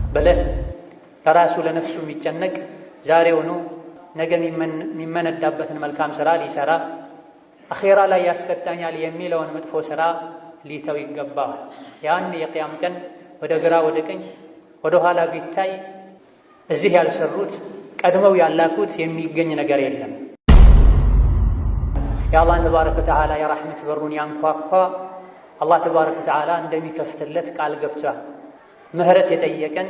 ብልህ ለራሱ ለነፍሱ የሚጨነቅ ዛሬውኑ ነገ የሚመነዳበትን መልካም ስራ ሊሰራ አኼራ ላይ ያስቀጣኛል የሚለውን መጥፎ ስራ ሊተው ይገባዋል። ያን የቅያም ቀን ወደ ግራ ወደ ቀኝ ወደ ኋላ ቢታይ እዚህ ያልሰሩት ቀድመው ያላኩት የሚገኝ ነገር የለም። የአላህን ተባረከ ወተዓላ የራሕመት በሩን ያንኳኳ አላህ ተባረከ ወተዓላ እንደሚከፍትለት ቃል ገብቷል። ምህረት የጠየቀን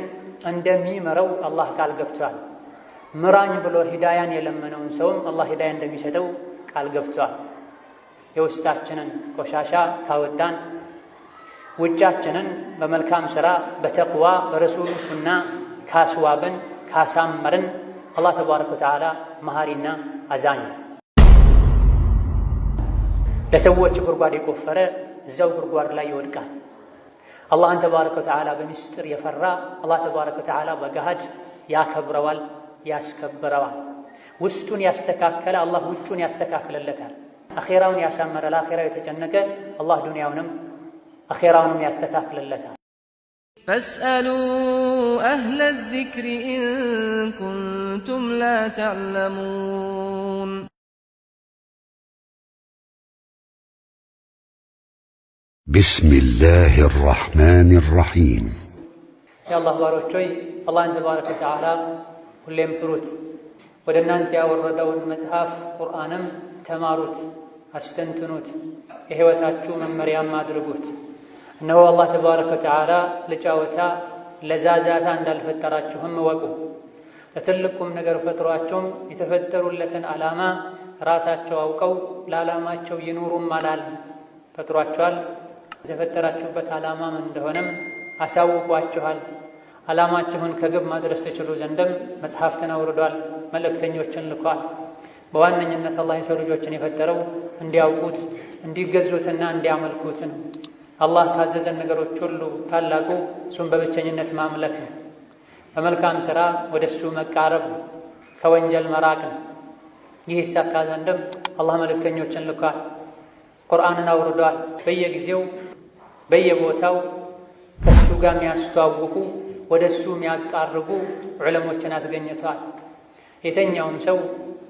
እንደሚምረው አላህ ቃል ገብቷል። ምራኝ ብሎ ሂዳያን የለመነውን ሰውም አላህ ሂዳያ እንደሚሰጠው ቃል ገብቷል። የውስጣችንን ቆሻሻ ካወጣን ውጫችንን በመልካም ሥራ በተቅዋ በረሱሉ ሱና ካስዋብን ካሳመርን አላህ ተባረከ ወተዓላ መሃሪና አዛኝ። ለሰዎች ጉድጓድ የቆፈረ እዛው ጉድጓድ ላይ ይወድቃል። አላህን ተባረከ ወተዓላ በሚስጥር የፈራ አላህ ተባረከ ወተዓላ በገሃድ ያከብረዋል፣ ያስከብረዋል። ውስጡን ያስተካከለ አላህ ውጩን ያስተካክልለታል። አኼራውን ያሳመረ ለአኼራው የተጨነቀ አላህ ዱንያውንም አኼራውንም ያስተካክልለታል። فاسألوا أهل الذكر إن كنتم لا تعلمون. بسم الله الرحمن الرحيم. የአላህ ባሮች ሆይ፣ አላህን ተባረከ ወተዓላ ሁሌም ፍሩት። ወደ እናንተ ያወረደውን መጽሐፍ ቁርአንም ተማሩት፣ አስተንትኑት፣ የሕይወታችሁ መመሪያም አድርጉት። እነሆ አላህ ተባረከ ወተዓላ ለጫወታ ለዛዛታ እንዳልፈጠራችሁም እወቁ። ለትልቁም ነገር ፈጥሯቸውም የተፈጠሩለትን ዓላማ ራሳቸው አውቀው ለዓላማቸው ይኑሩም አላል ፈጥሯቸዋል። የተፈጠራችሁበት ዓላማ ምን እንደሆነም አሳውቋችኋል። ዓላማችሁን ከግብ ማድረስ ትችሉ ዘንድም መጽሐፍትን አውርዷል፣ መልእክተኞችን ልኳል። በዋነኝነት አላህ የሰው ልጆችን የፈጠረው እንዲያውቁት እንዲገዙትና እንዲያመልኩት ነው። አላህ ካዘዘን ነገሮች ሁሉ ታላቁ እሱን በብቸኝነት ማምለክ፣ በመልካም ሥራ ወደ እሱ መቃረብ፣ ከወንጀል መራቅ ነው። ይህ ይሳካ ዘንድም አላህ መልእክተኞችን ልኳል፣ ቁርአንን አውርዷል። በየጊዜው በየቦታው ከእሱ ጋር የሚያስተዋውቁ ወደ እሱ የሚያቃርቡ ዑለሞችን አስገኝተዋል። የተኛውም ሰው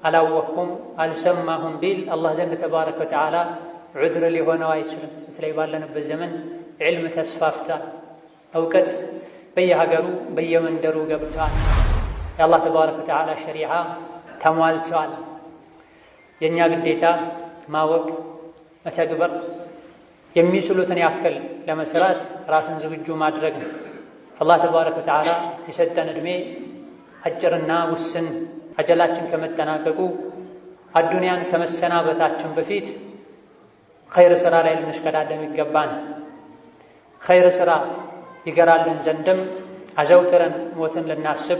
አላወቅኩም አልሰማሁም ቢል አላህ ዘንድ ተባረከ ወተዓላ ዑድር ሊሆነው አይችልም። በተለይ ባለንበት ዘመን ዕልም ተስፋፍቷል። እውቀት በየሀገሩ በየመንደሩ ገብቷል። የአላህ ተባረከ ወተዓላ ሸሪዓ ተሟልቷል። የእኛ ግዴታ ማወቅ፣ መተግበር፣ የሚችሉትን ያክል ለመስራት ራስን ዝግጁ ማድረግ ነው። አላህ ተባረከ ወተዓላ የሰጠን ዕድሜ አጭርና ውስን፣ አጀላችን ከመጠናቀቁ አዱንያን ከመሰናበታችን በፊት ኸይር ሥራ ላይ ልንሽቀዳደም ይገባን። ኸይር ሥራ ይገራልን ዘንድም አዘውትረን ሞትን ልናስብ፣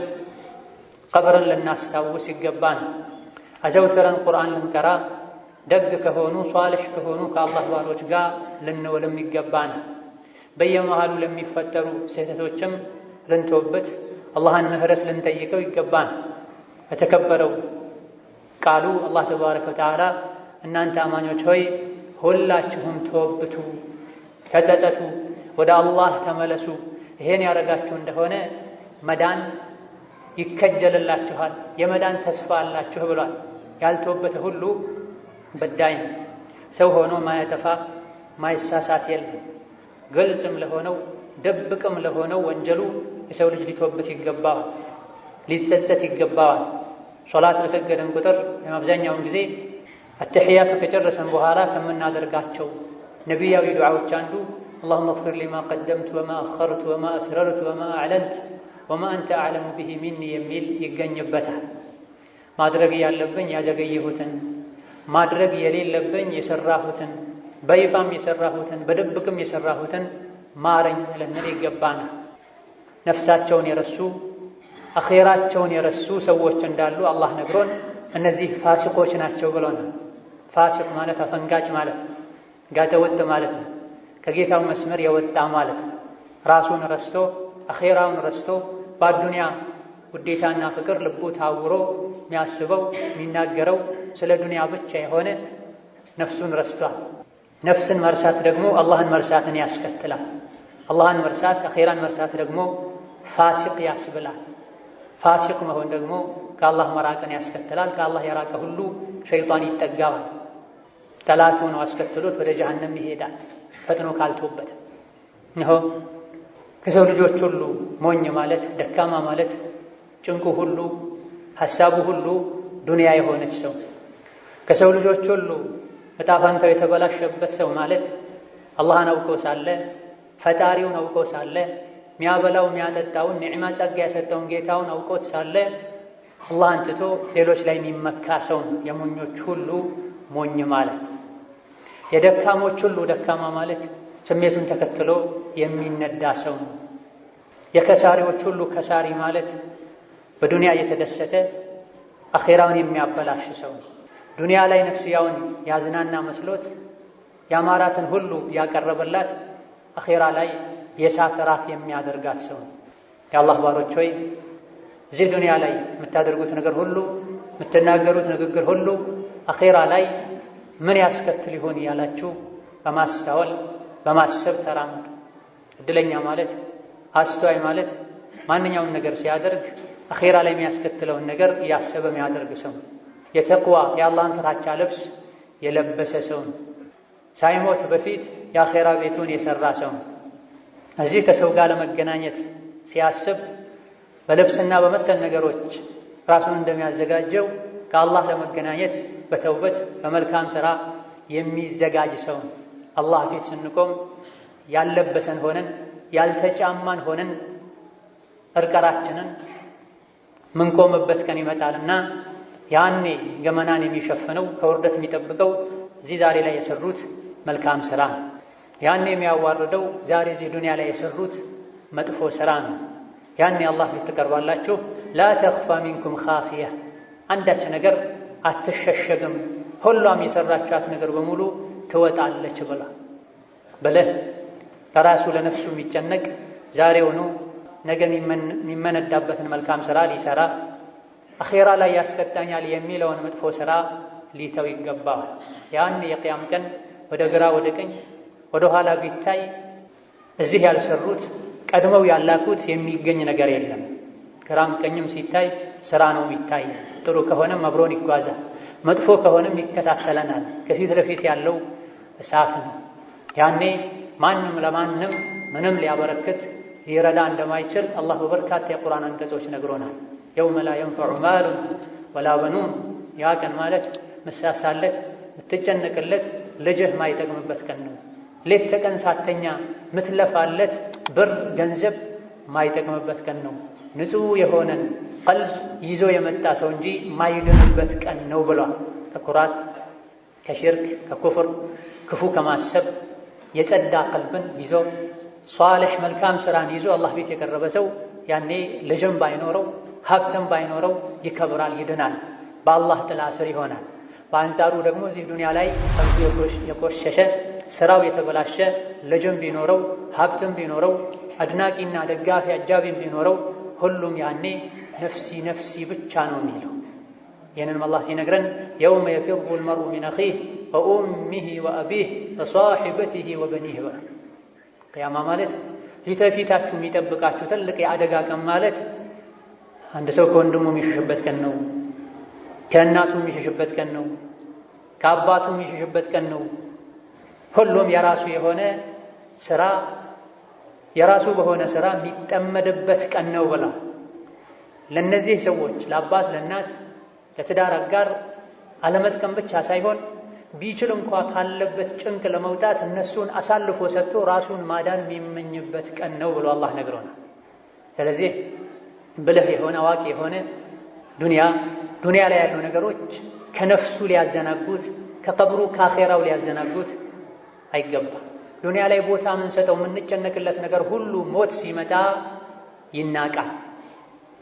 ቀብርን ልናስታውስ ይገባን። አዘውትረን ቁርአን ልንቀራ፣ ደግ ከሆኑ ሷሊሕ ከሆኑ ከአላህ ባሮች ጋር ልንውልም ይገባን። በየመሃሉ ለሚፈጠሩ ስህተቶችም ልንተውበት፣ አላህን ምህረት ልንጠይቀው ይገባን። በተከበረው ቃሉ አላህ ተባረከ ወተዓላ እናንተ አማኞች ሆይ ሁላችሁም ተወብቱ፣ ተጸጸቱ፣ ወደ አላህ ተመለሱ። ይሄን ያደረጋችሁ እንደሆነ መዳን ይከጀልላችኋል፣ የመዳን ተስፋ አላችሁ ብሏል። ያልተወበተ ሁሉ በዳይ ነው። ሰው ሆኖ ማያጠፋ ማይሳሳት የለም። ግልጽም ለሆነው ደብቅም ለሆነው ወንጀሉ የሰው ልጅ ሊተወበት ይገባዋል፣ ሊጸጸት ይገባዋል። ሶላት በሰገደን ቁጥር አብዛኛውን ጊዜ አተሕያቱ ከጨረሰን በኋላ ከምናደርጋቸው ነቢያዊ ዱዓዎች አንዱ اللهم اغفر لي ما قدمت وما أخرت وما أسررت وما أعلنت وما أنت أعلم به مني የሚል ይገኝበታል። ማድረግ ያለብኝ ያዘገየሁትን፣ ማድረግ የሌለብኝ የሰራሁትን፣ በይፋም የሰራሁትን በድብቅም የሰራሁትን ማረኝ ልንል ይገባናል። ነፍሳቸውን የረሱ አኼራቸውን የረሱ ሰዎች እንዳሉ አላህ ነግሮን እነዚህ ፋሲቆች ናቸው ብሎናል። ፋሲቅ ማለት አፈንጋጭ ማለት ነው። ጋጠወጥ ማለት ነው። ከጌታው መስመር የወጣ ማለት ነው። ራሱን ረስቶ አኼራውን ረስቶ በአዱንያ ውዴታና ፍቅር ልቡ ታውሮ የሚያስበው የሚናገረው ስለ ዱንያ ብቻ የሆነ ነፍሱን ረስቷል። ነፍስን መርሳት ደግሞ አላህን መርሳትን ያስከትላል። አላህን መርሳት አኼራን መርሳት ደግሞ ፋሲቅ ያስብላል። ፋሲቅ መሆን ደግሞ ከአላህ መራቅን ያስከትላል። ከአላህ የራቀ ሁሉ ሸይጣን ይጠጋዋል። ጠላት ሆኖ አስከትሎት ወደ ጀሀነም ይሄዳል ፈጥኖ ካልተወበተ። እነሆ ከሰው ልጆች ሁሉ ሞኝ ማለት ደካማ ማለት ጭንቁ ሁሉ ሐሳቡ ሁሉ ዱንያ የሆነች ሰው፣ ከሰው ልጆች ሁሉ ዕጣ ፈንታው የተበላሸበት ሰው ማለት አላህን አውቆ ሳለ ፈጣሪውን አውቆ ሳለ የሚያበላው የሚያጠጣውን ኒዕማ ጸጋ የሰጠውን ጌታውን አውቆት ሳለ አላህን ትቶ ሌሎች ላይ የሚመካ ሰው ነው የሞኞች ሁሉ ሞኝ ማለት። የደካሞች ሁሉ ደካማ ማለት ስሜቱን ተከትሎ የሚነዳ ሰው ነው። የከሳሪዎች ሁሉ ከሳሪ ማለት በዱንያ እየተደሰተ አኼራውን የሚያበላሽ ሰው ነው። ዱንያ ላይ ነፍስያውን ያዝናና መስሎት ያማራትን ሁሉ ያቀረበላት አኼራ ላይ የእሳት ራት የሚያደርጋት ሰው ነው። የአላህ ባሮች ሆይ እዚህ ዱንያ ላይ የምታደርጉት ነገር ሁሉ የምትናገሩት ንግግር ሁሉ አኼራ ላይ ምን ያስከትል ይሆን እያላችሁ በማስተዋል በማሰብ ተራመዱ። እድለኛ ማለት አስተዋይ ማለት ማንኛውም ነገር ሲያደርግ አኼራ ላይ የሚያስከትለውን ነገር እያሰበ የሚያደርግ ሰው፣ የተቅዋ የአላህን ፍራቻ ልብስ የለበሰ ሰው ነው። ሳይሞት በፊት የአኼራ ቤቱን የሰራ ሰው ነው። እዚህ ከሰው ጋር ለመገናኘት ሲያስብ በልብስና በመሰል ነገሮች ራሱን እንደሚያዘጋጀው ከአላህ ለመገናኘት በተውበት በመልካም ሥራ የሚዘጋጅ ሰው ነው። አላህ ፊት ስንቆም ያልለበሰን ሆነን ያልተጫማን ሆነን እርቀራችንን ምንቆምበት ቀን ይመጣልና ያኔ ገመናን የሚሸፍነው ከውርደት የሚጠብቀው እዚህ ዛሬ ላይ የሰሩት መልካም ሥራ ነው። ያኔ የሚያዋርደው ዛሬ እዚህ ዱንያ ላይ የሰሩት መጥፎ ሥራ ነው። ያኔ አላህ ፊት ትቀርባላችሁ። ላ ተኽፋ ሚንኩም ኻፊያ፣ አንዳች ነገር አትሸሸግም፣ ሁሏም የሰራችኋት ነገር በሙሉ ትወጣለች ብላ ብለህ ለራሱ ለነፍሱ የሚጨነቅ ዛሬውኑ ነገ የሚመነዳበትን መልካም ሥራ ሊሰራ አኼራ ላይ ያስቀጣኛል የሚለውን መጥፎ ሥራ ሊተው ይገባዋል። ያን የቅያም ቀን ወደ ግራ ወደ ቀኝ ወደ ኋላ ቢታይ እዚህ ያልሰሩት ቀድመው ያላኩት የሚገኝ ነገር የለም። ግራም ቀኝም ሲታይ ሥራ ነው የሚታይ። ጥሩ ከሆነም አብሮን ይጓዛል፣ መጥፎ ከሆነም ይከታተለናል። ከፊት ለፊት ያለው እሳት ነው። ያኔ ማንም ለማንም ምንም ሊያበረክት ሊረዳ እንደማይችል አላህ በበርካታ የቁርአን አንቀጾች ነግሮናል። የውመ ላ የንፈዑ ማሉን ወላ በኑን፣ ያ ቀን ማለት ምሳሳለት ምትጨነቅለት ልጅህ ማይጠቅምበት ቀን ነው። ሌት ተቀን ሳተኛ ምትለፋለት ብር ገንዘብ ማይጠቅምበት ቀን ነው። ንጹሕ የሆነን ቀልብ ይዞ የመጣ ሰው እንጂ ማይድንበት ቀን ነው ብሏል። ከኩራት ከሽርክ ከኩፍር ክፉ ከማሰብ የጸዳ ቀልብን ይዞ ሷልሕ መልካም ስራን ይዞ አላህ ፊት የቀረበ ሰው ያኔ ልጅም ባይኖረው ሀብትም ባይኖረው ይከብራል፣ ይድናል፣ በአላህ ጥላ ስር ይሆናል። በአንጻሩ ደግሞ እዚህ ዱንያ ላይ ቀልቡ የቆሸሸ ስራው የተበላሸ ልጅም ቢኖረው ሀብትም ቢኖረው አድናቂና ደጋፊ አጃቢም ቢኖረው ሁሉም ያኔ ነፍሲ ነፍሲ ብቻ ነው የሚለው። ይህንንም አላህ ሲነግረን يوم يفر المرء من أخيه وأمه وأبيه وصاحبته وبنيه ብሏል። ቅያማ ማለት ፊት ለፊታችሁ የሚጠብቃችሁ ትልቅ የአደጋ ቀን ማለት አንድ ሰው ከወንድሙ የሚሸሽበት ቀን ነው። ከእናቱ የሚሸሽበት ቀን ነው። ከአባቱ የሚሸሽበት ቀን ነው። ሁሉም የራሱ የሆነ ስራ የራሱ በሆነ ስራ የሚጠመድበት ቀን ነው ብላ ለእነዚህ ሰዎች ለአባት፣ ለእናት፣ ለትዳር አጋር አለመጥቀም ብቻ ሳይሆን ቢችል እንኳ ካለበት ጭንቅ ለመውጣት እነሱን አሳልፎ ሰጥቶ ራሱን ማዳን የሚመኝበት ቀን ነው ብሎ አላህ ነግሮናል። ስለዚህ ብልህ የሆነ አዋቂ የሆነ ዱንያ ዱንያ ላይ ያሉ ነገሮች ከነፍሱ ሊያዘናጉት ከቀብሩ ከአኼራው ሊያዘናጉት አይገባም። ዱንያ ላይ ቦታ የምንሰጠው የምንጨነቅለት ነገር ሁሉ ሞት ሲመጣ ይናቃል፣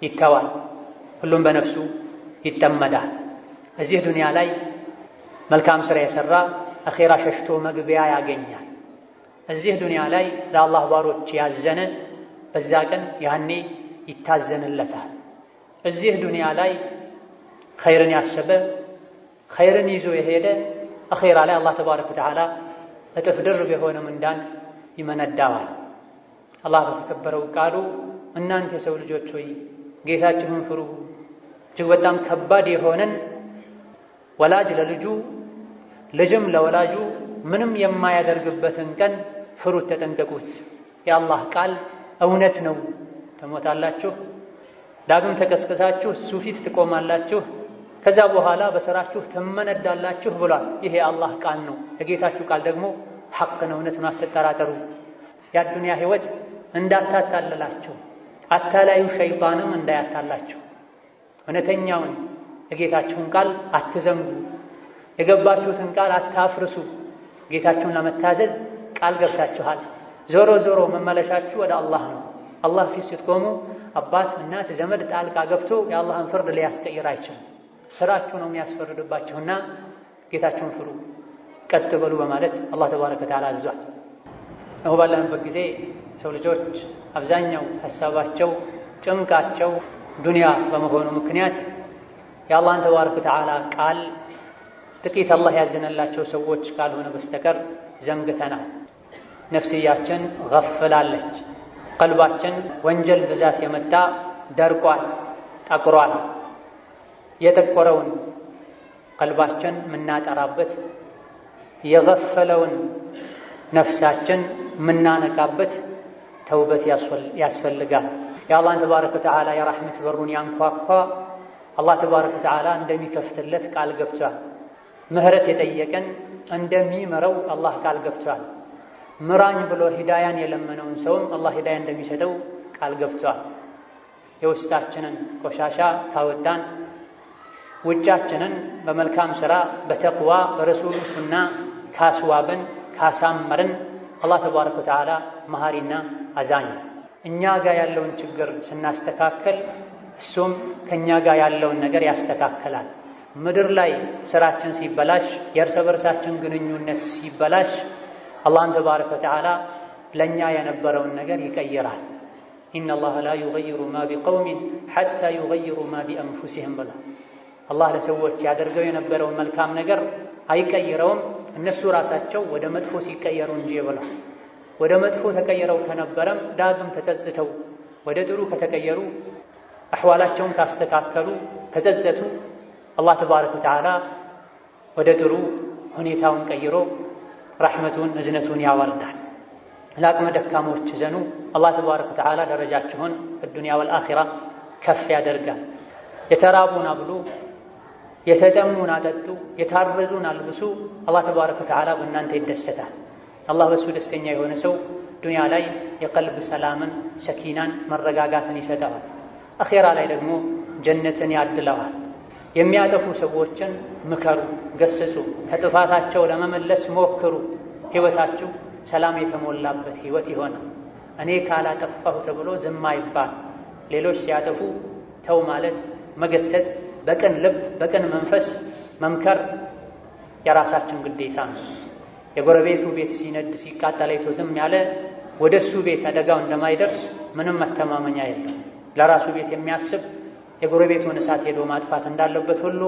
ይተዋል። ሁሉም በነፍሱ ይጠመዳል። እዚህ ዱንያ ላይ መልካም ስራ የሰራ አኼራ ሸሽቶ መግቢያ ያገኛል። እዚህ ዱንያ ላይ ለአላህ ባሮች ያዘነ በዛ ቀን ያኔ ይታዘንለታል። እዚህ ዱንያ ላይ ኸይርን ያሰበ ኸይርን ይዞ የሄደ አኼራ ላይ አላህ ተባረከ ወተዓላ እጥፍ ድርብ የሆነ ምንዳን ይመነዳዋል። አላህ በተከበረው ቃሉ እናንተ የሰው ልጆች ሆይ ጌታችሁን ፍሩ። እጅግ በጣም ከባድ የሆነን ወላጅ ለልጁ ልጅም ለወላጁ ምንም የማያደርግበትን ቀን ፍሩት፣ ተጠንቀቁት። የአላህ ቃል እውነት ነው። ትሞታላችሁ፣ ዳግም ተቀስቅሳችሁ እሱ ፊት ትቆማላችሁ፣ ከዛ በኋላ በስራችሁ ትመነዳላችሁ ብሏል። ይሄ የአላህ ቃል ነው። የጌታችሁ ቃል ደግሞ ሐቅ ነው፣ እውነት ነው፣ አትጠራጠሩ። የአዱንያ ህይወት እንዳታታልላችሁ፣ አታላዩ ሸይጣንም እንዳያታላችሁ። እውነተኛውን የጌታችሁን ቃል አትዘንጉ፣ የገባችሁትን ቃል አታፍርሱ። ጌታችሁን ለመታዘዝ ቃል ገብታችኋል። ዞሮ ዞሮ መመለሻችሁ ወደ አላህ ነው። አላህ ፊት ስትቆሙ አባት፣ እናት፣ ዘመድ ጣልቃ ገብቶ የአላህን ፍርድ ሊያስቀይር አይችልም። ስራችሁ ነው የሚያስፈርድባችሁና ጌታችሁን ፍሩ፣ ቀጥ በሉ በማለት አላህ ተባረከ ወተዓላ አዟል። አሁን ባለንበት ጊዜ ሰው ልጆች አብዛኛው ሀሳባቸው ጭንቃቸው ዱንያ በመሆኑ ምክንያት የአላህን ተባረከ ወተዓላ ቃል ጥቂት አላህ ያዘነላቸው ሰዎች ካልሆነ በስተቀር ዘንግተናል። ነፍስያችን ገፍላለች። ቀልባችን ወንጀል ብዛት የመጣ ደርቋል፣ ጠቁሯል። የጠቆረውን ቀልባችን የምናጠራበት የገፈለውን ነፍሳችን የምናነቃበት ተውበት ያስፈልጋል። የአላህን ተባረከ ወተዓላ የራሕመት በሩን ያንኳኳ አላህ ተባረከ ወተዓላ እንደሚከፍትለት ቃል ገብቷል። ምህረት የጠየቀን እንደሚምረው አላህ ቃል ገብቷል። ምራኝ ብሎ ሂዳያን የለመነውን ሰውም አላህ ሂዳያ እንደሚሰጠው ቃል ገብቷል። የውስጣችንን ቆሻሻ ካወጣን ውጫችንን በመልካም ሥራ በተቅዋ በረሱሉ ሱና ካስዋብን ካሳመርን አላህ ተባረከ ወተዓላ መሐሪና አዛኝ። እኛ ጋር ያለውን ችግር ስናስተካከል እሱም ከእኛ ጋር ያለውን ነገር ያስተካከላል። ምድር ላይ ስራችን ሲበላሽ፣ የእርስ በርሳችን ግንኙነት ሲበላሽ አላህም ተባረከ ወተዓላ ለእኛ የነበረውን ነገር ይቀይራል። إن الله لا يغير ما بقوم حتى يغيروا ما بأنفسهم ብሏል። አላህ ለሰዎች ያደርገው የነበረውን መልካም ነገር አይቀይረውም እነሱ ራሳቸው ወደ መጥፎ ሲቀየሩ እንጂ ብሏል። ወደ መጥፎ ተቀየረው ከነበረም ዳግም ተጸጽተው ወደ ጥሩ ከተቀየሩ አሕዋላቸውን ካስተካከሉ ተጸጸቱ አላህ ተባረከ ወተዓላ ወደ ጥሩ ሁኔታውን ቀይሮ ረሕመቱን እዝነቱን ያወርዳል። ለአቅመ ደካሞች ዘኑ። አላህ ተባረከ ወተዓላ ደረጃችሁን በዱንያ ወልአኺራ ከፍ ያደርጋል። የተራቡን አብሉ፣ የተጠሙን አጠጡ፣ የታረዙን አልብሱ። አላህ ተባረከ ወተዓላ በእናንተ ይደሰታል። አላህ በሱ ደስተኛ የሆነ ሰው ዱንያ ላይ የቀልብ ሰላምን፣ ሰኪናን፣ መረጋጋትን ይሰጠዋል። አኼራ ላይ ደግሞ ጀነትን ያድለዋል። የሚያጠፉ ሰዎችን ምከሩ፣ ገስጹ፣ ከጥፋታቸው ለመመለስ ሞክሩ። ሕይወታችሁ ሰላም የተሞላበት ሕይወት ይሆናል። እኔ ካላጠፋሁ ተብሎ ዝም አይባል። ሌሎች ሲያጠፉ ተው ማለት መገሰጽ፣ በቅን ልብ በቅን መንፈስ መምከር የራሳችን ግዴታ ነው። የጎረቤቱ ቤት ሲነድ ሲቃጠል አይቶ ዝም ያለ ወደ እሱ ቤት አደጋው እንደማይደርስ ምንም መተማመኛ የለም። ለራሱ ቤት የሚያስብ የጎረቤቱን እሳት ሄዶ ማጥፋት እንዳለበት ሁሉ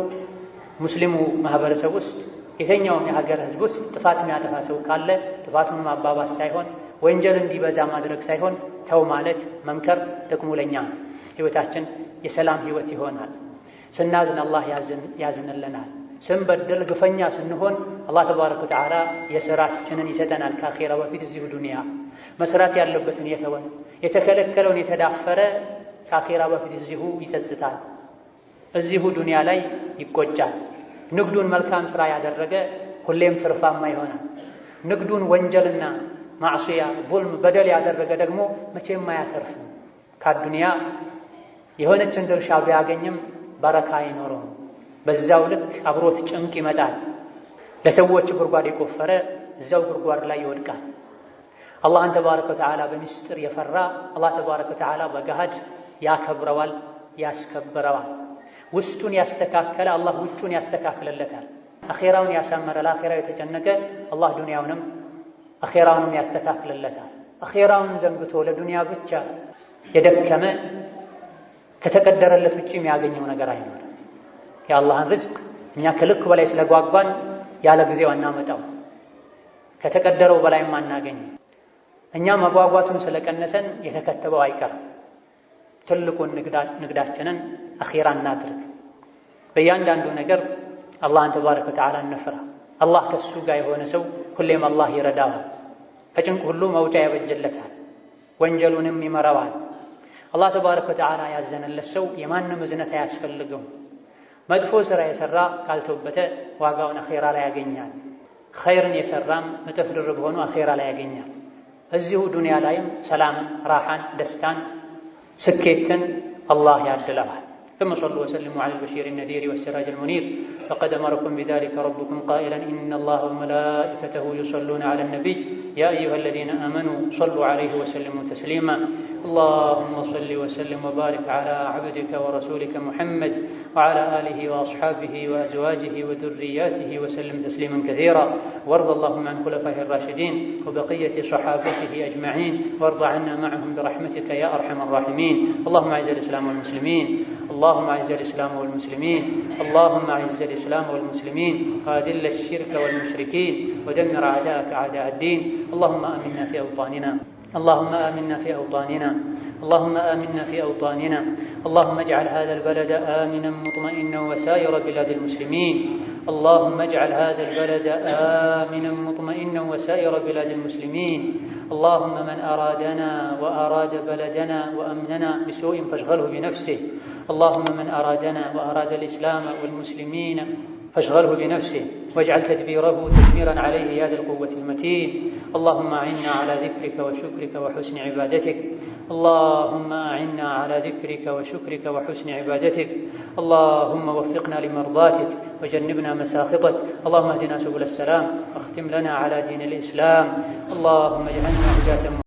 ሙስሊሙ ማህበረሰብ ውስጥ የትኛውም የሀገር ሕዝብ ውስጥ ጥፋት የሚያጠፋ ሰው ካለ ጥፋቱን ማባባስ ሳይሆን ወንጀል እንዲበዛ ማድረግ ሳይሆን ተው ማለት መምከር ጥቅሙ ለኛ ነው። ሕይወታችን የሰላም ሕይወት ይሆናል። ስናዝን አላህ ያዝንልናል። ስንበድል ግፈኛ ስንሆን አላህ ተባረከ ወተዓላ የሥራችንን ይሰጠናል። ከአኼራ በፊት እዚሁ ዱንያ መስራት ያለበትን የተወ የተከለከለውን የተዳፈረ ከአኼራ በፊት እዚሁ ይጸጽታል፣ እዚሁ ዱንያ ላይ ይቆጫል። ንግዱን መልካም ሥራ ያደረገ ሁሌም ትርፋማ ይሆናል። ንግዱን ወንጀልና ማዕስያ፣ ዙልም፣ በደል ያደረገ ደግሞ መቼም አያተርፍም። ከዱንያ የሆነችን ድርሻ ቢያገኝም በረካ አይኖረውም። በዛው ልክ አብሮት ጭንቅ ይመጣል። ለሰዎች ጉድጓድ የቆፈረ እዛው ጉድጓድ ላይ ይወድቃል። አላህን ተባረከ ወተዓላ በሚስጥር የፈራ አላህ ተባረከ ወተዓላ በገሃድ ያከብረዋል፣ ያስከብረዋል። ውስጡን ያስተካከለ አላህ ውጩን ያስተካክልለታል። አኼራውን ያሳመረ ለአኼራው የተጨነቀ አላህ ዱንያውንም አኼራውንም ያስተካክልለታል። አኼራውን ዘንግቶ ለዱንያ ብቻ የደከመ ከተቀደረለት ውጭ የሚያገኘው ነገር አይኖርም። የአላህን ርዝቅ እኛ ከልክ በላይ ስለጓጓን ያለ ጊዜው አናመጣው፣ ከተቀደረው በላይም አናገኝ። እኛ መጓጓቱን ስለቀነሰን የተከተበው አይቀርም። ትልቁን ንግዳችንን አኺራ እናድርግ። በእያንዳንዱ ነገር አላህን ተባረከ ወተዓላ እንፍራ። አላህ ከሱ ጋር የሆነ ሰው ሁሌም አላህ ይረዳዋል። ከጭንቅ ሁሉ መውጫ ያበጅለታል፣ ወንጀሉንም ይመረዋል። አላህ ተባረከ ወተዓላ ያዘነለት ሰው የማንም እዝነት አያስፈልገውም። መጥፎ ሥራ የሠራ ካልተውበተ ዋጋውን አኼራ ላይ ያገኛል። ኸይርን የሠራም እጥፍ ድርብ ሆኖ አኼራ ላይ ያገኛል። እዚሁ ዱንያ ላይም ሰላምን፣ ራሓን፣ ደስታን፣ ስኬትን አላህ ያድለዋል። ثم صلوا وسلموا على البشير النذير والسراج المنير فقد أمركم بذلك ربكم قائلا إن الله وملائكته يصلون على النبي يا أيها الذين آمنوا صلوا عليه وسلموا تسليما اللهم صل وسلم وبارك على عبدك ورسولك محمد وعلى آله وأصحابه وأزواجه وذرياته وسلم تسليما كثيرا، وارض اللهم عن خلفائه الراشدين وبقية صحابته أجمعين، وارض عنا معهم برحمتك يا أرحم الراحمين. اللهم أعز الإسلام والمسلمين، اللهم أعز الإسلام والمسلمين، اللهم أعز الإسلام والمسلمين، وأذل الشرك والمشركين، ودمر أعداءك أعداء الدين. اللهم آمنا في أوطاننا، اللهم آمنا في أوطاننا، اللهم آمنا في أوطاننا، اللهم اجعل هذا البلد آمنا مطمئنا وسائر بلاد المسلمين. اللهم اجعل هذا البلد آمنا مطمئنا وسائر بلاد المسلمين. اللهم من أرادنا وأراد بلدنا وأمننا بسوء فاشغله بنفسه. اللهم من أرادنا وأراد الإسلام والمسلمين فاشغله بنفسه، واجعل تدبيره تدميرا عليه يا ذا القوة المتين. اللهم أعنا على ذكرك وشكرك وحسن عبادتك. اللهم أعنا على ذكرك وشكرك وحسن عبادتك. اللهم وفقنا لمرضاتك وجنبنا مساخطك. اللهم اهدنا سبل السلام واختم لنا على دين الإسلام. اللهم اجعلنا هداة